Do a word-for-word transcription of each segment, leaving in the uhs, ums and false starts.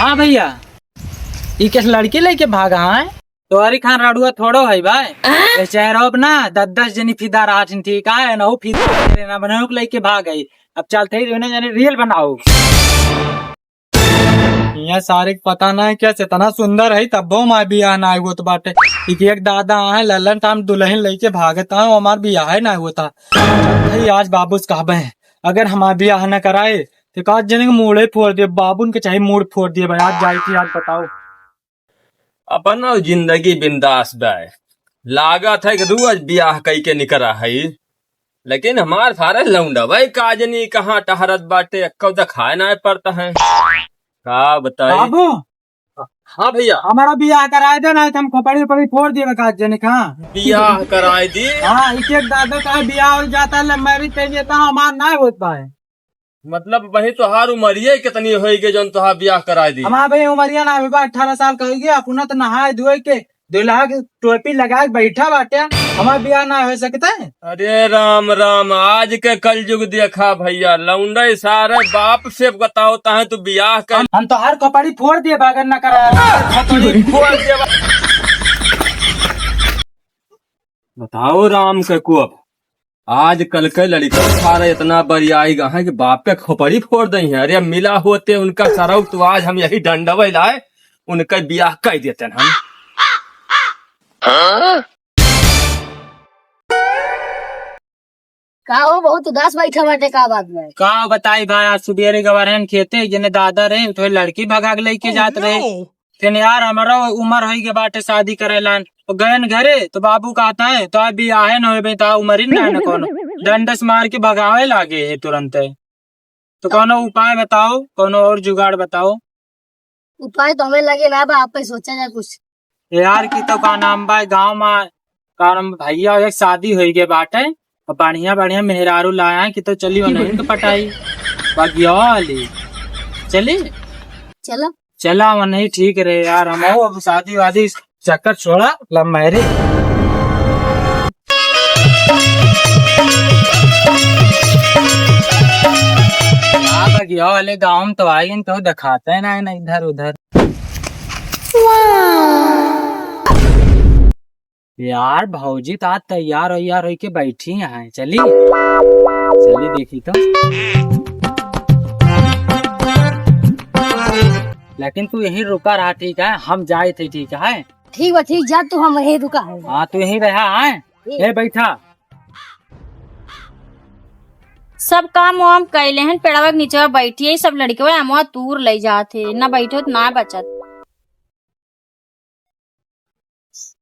हाँ भइया, ई कैसे लड़की लइके भागा है? तोहरी खान रड़ुआ थोड़ो है भाई। ये चेहरा अब ना दस दस जनी फिदा रहत हिन, ठीक है? नहु फिदा रहत हिन, अब नहु लइके भाग गई। अब चलते ही दोनों जने reel बनाओ। ये सारे के पता ना है क्या, इतना सुंदर है तब्बो माय बियाह ना होत बाटे। एक एक दादा आहे लल्लन टाम दुल्हन लइके भागत आहे, हमार बियाह है ना होता। चलते ही आज बाबू से कहबे, अगर हमार बियाह ना कराए तो का जने के मूड़े फोड़ दिए, बाबू उनके चाहे मूड़ फोड़ दिए भाई। आज जाए थी, आज बताओ। अपन जिंदगी बिंदास बाय। लागत है कि रोज बियाह कई के निकरा है, लेकिन हमार सारे लौंडा भाई काजनी कहाँ टहरत बाटे, एक्को दिखाए ना पड़ता है। का बताई? बाबू, हाँ भइया। हमारा बियाह कराए दे, ना तो हम खोपड़ी उपड़ी फोड़ दिए का जने का। बियाह कराए दी? हाँ, एक एक दादा का बियाह हो जाता है, लव मैरिज कर लेता, हमार ना होत पाए। मतलब वही तोहार उमरिये कितनी होई गई जौन तोहार बियाह कराए दी? हमार भाई उमरिया ना होई बा, अठारह साल का होई गया, अपना तो नहाए धोए के दुल्हा के टोपी लगा के बैठा बाटे, हमार बियाह ना हो सकता है? अरे राम राम, आज के कलयुग देखा भइया, लौंडे सारे बाप से बताओ ताहे तू बियाह कर। हम, हम तोहार खोपड़ी फोड़ दिए बा अगर ना करा। खोपड़ी फोड़ दिए बा। बताओ राम के कोप। आजकल के लड़िका सारा इतना बरियाई गा है कि बाप के खोपड़ी फोड़ दई है। अरे मिला होते उनका सरऊ तो आज हम यही डंडवे लाए, उनका बियाह कर देते हैं हम। का हो, बहुत उदास बैठा बाटे, का बात बा? का बताई भाई, आज सुबेरे गवा रहन खेते, जने दादा रहे, तो लड़की भगा के लइके जात रहे। फिर यार, हमारा उम्र होई के बाटे शादी करे लान। तो गयन घरे, तो बाबू कहता है, "तो अभी आहे न होबे, तो उम्र ही ना है ना कोनो।" डंडस मार के भगावे लागे है तुरंत। तो कोनो उपाय बताओ, कोनो और जुगाड़ बताओ। उपाय तो हमें लगे ना बा, आप पे सोचा जाए कुछ। यार, की तो का नाम बा, गाँव में, कारण भइया एक शादी होई गए बाटे, और बढ़िया बढ़िया मेहरारू लाया है, कि तो चली वो नहीं तो पटाई। बगिया वाली। चली? चलो। चला वो नहीं ठीक रहे यार, हम अब शादी वादी चक्कर छोड़ा, लव मैरिज। बगिया वाले गाँव में तो आई तो दिखाते हैं ना, ना इधर उधर। यार, भौजी तो आज तैयार हो, यार, होई के बैठी हैं। चली, चली देखी तो। लेकिन तू यहीं रुका रहा, ठीक है? हम जाए थे, ठीक है? ठीक बा, ठीक, जा तू, हम यहीं रुका है। हाँ, तू यहीं रहा है। ठीक। ए, बैठा। सब काम वाम कैले हन, पेड़वा के नीचे बैठी है, सब लड़के अमवा तूर ले जात है, ना बैठो तो ना बचत।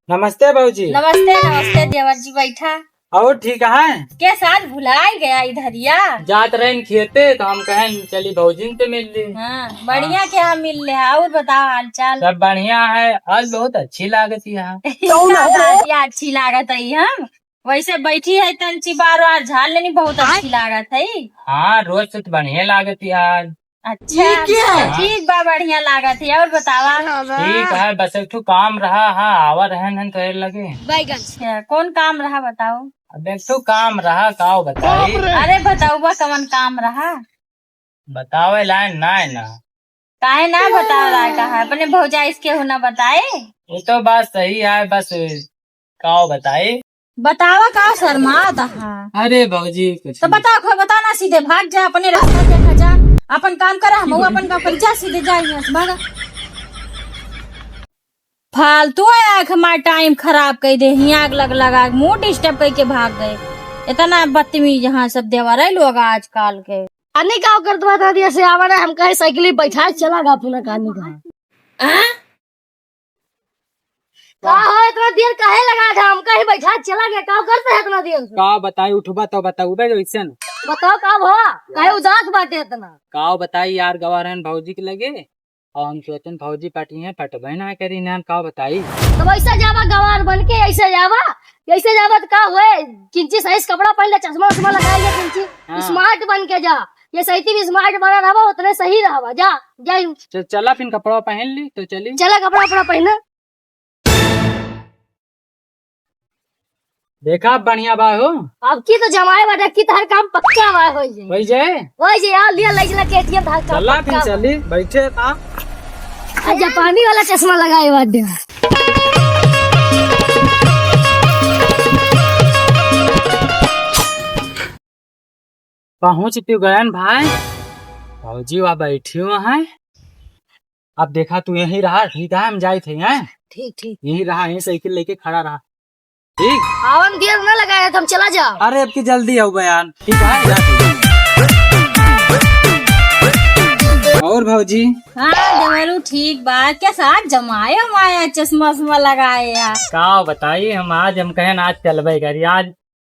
नमस्ते भौजी। नमस्ते, नमस्ते देवर जी, बैठा। और ठीक है? कैसे आज भुलाई गया इधरिया? जात रहन खेते तो हम कहन चली भौजी से मिल ली। हाँ, बढ़िया। हाँ। क्या मिल ले? और बताओ हाल चाल। सब बढ़िया है। आज बहुत अच्छी लागत है। अच्छी लागत है हम। वैसे बैठी है तंची बार बार झाड़ लेनी, बहुत अच्छी लागत है। हाँ, रोज से तो बढ़िया लागत है आज। अच्छा, ये क्या है? ठीक बा, बढ़िया लागत है। और बतावा? ठीक है, बस एक ठो काम रहा, हाँ, आवा रहन हन तोहरे लगे। अच्छा, कौन काम रहा बताओ? अब एक ठो काम रहा, काव बताई? अरे बताओ बा, कवन काम रहा? बतावे लायक ना है ना। काहे ना बतावे लायक है? अपने भौजाई से केहू ना बताए? वो तो बात सही है, बस काव बताई? बतावा का शर्मात हा? अरे भौजी, कुछ तो नहीं। बताओ, कोई बताओ ना, सीधे भाग जा, अपने रास्ता देखा जा, अपन काम करा, हम अपन काम करी, जा सीधे जा यहाँ से, भागा। फालतू है, आँख मार टाइम खराब कर दे, हियाँ आग लग लगा, मूड डिस्टर्ब करके भाग गए। इतना बदतमीज यहाँ सब देवर है लोग आजकल के। अन्य का करत बा, दिया से आवा ना, हम कहे साइकिल पे बैठा चला गा अपना कहानी का। का हो, इतना देर काहे लगा था? हम कहीं बैठा चला गया, का करते है इतना देर से? का बताई, उठबा तो बताऊबे वैसे न। बताओ का भवा, काहे उदास बाटे इतना? का बताई यार, गवा रहन भौजी के लगे, और हम सोचन भौजी पटी हैं, पटबे ना करी ना, का बताई? तो वैसे जावा गवार बन के, ऐसे जावा, ऐसे जावा तो का होए? किंची साइज कपड़ा पहन ले, चश्मा उश्मा लगाए ले, किंची हाँ। Smart बन के जा। ये सही भी smart बना रहवा, उतने सही रहवा। जा, जा। च-, चला फिर कपड़ा पहन ली तो चली। चला कपड़ा अपना पहना। देखा अब बढ़िया बा हो। अब की तो जमाए बा, देखी तो हर काम पक्का बा हो जाए। हो जाए? हो जाए, आ लिया, ले चला केटीएम, हर काम चला फिर पक्का बा। चली, बैठे था। आ जापानी वाला चश्मा लगाए बाटे। पहुँच तो गयन भाई, भौजी वहाँ बैठी हुआ है। अब देखा तू यहीं रहा, ठीक है, हम जाइत है, हैं? ठीक, ठीक। यहीं रहा, यहीं साइकिल लेके खड़ा रहा। ठीक? आवन देर न लगाए, तुम चला जाओ। अरे अब की जल्दी आओ बयान, ठीक है? और भौजी? हाँ देवरू ठीक बा, कैसा आज जमाए हमारे चश्मा उश्मा लगाए यार। का बताई हम, आज हम कहन आज चलबे करी, आज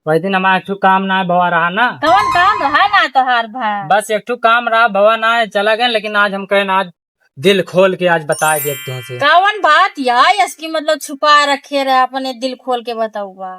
वही दिन हमारा एक ठो काम ना भवा रहा ना। कौन काम रहा ना तोहार भाई? बस एक ठो काम रहा भवा ना, चला गए, लेकिन आज हम कहन आज दिल खोल के आज बताए देब तुमसे। कौन बात या इसकी मतलब छुपा रखे रहे, अपने दिल खोल के बताऊबा।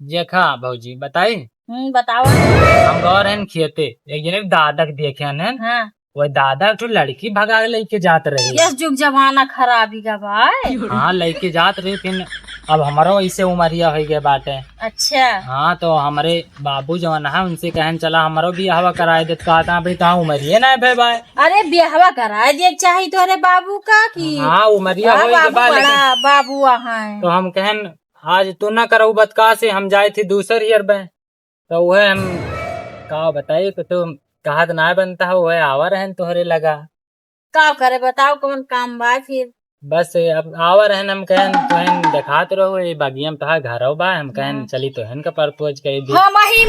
देखा भौजी बताई। हम्म, बताओ। हम गए रहन खेते, एक जने दादा के देखे हन। हाँ। वो दादा एक ठो लड़की भगा के लेके जात रही। यस जुग जमाना खराब ही गा भाई। हाँ, लेके जात रही, फिर अब हमारो ऐसे उमरिया हो गए बाटे। अच्छा। हाँ, तो हमारे बाबू जवन है उनसे कहन चला हमारो बियाहवा कराए देत, कहता भाई तहाँ उमरिये ना भे भाई। अरे बियाहवा कराए दे चाही तोरे बाबू का की? हाँ, उमरिया हाँ, हो गए बाबू बा, लेकिन बड़ा बाबू वहाँ है। तो हम कहन आज तू ना करऊ बतका से हम जाए थे दूसर हियर बे। तो वह हम का बताई कि तू कहत ना बनता हो, वह आवा रहन तोहरे लगा। का करे बताओ कौन काम बा फिर? बस अब आवा रहन हम कहन तोहन देखात रहो ये बगिया में तोहार घरो बा, हम कहन हाँ। चली तोहन का परपोज करी दी। हम ही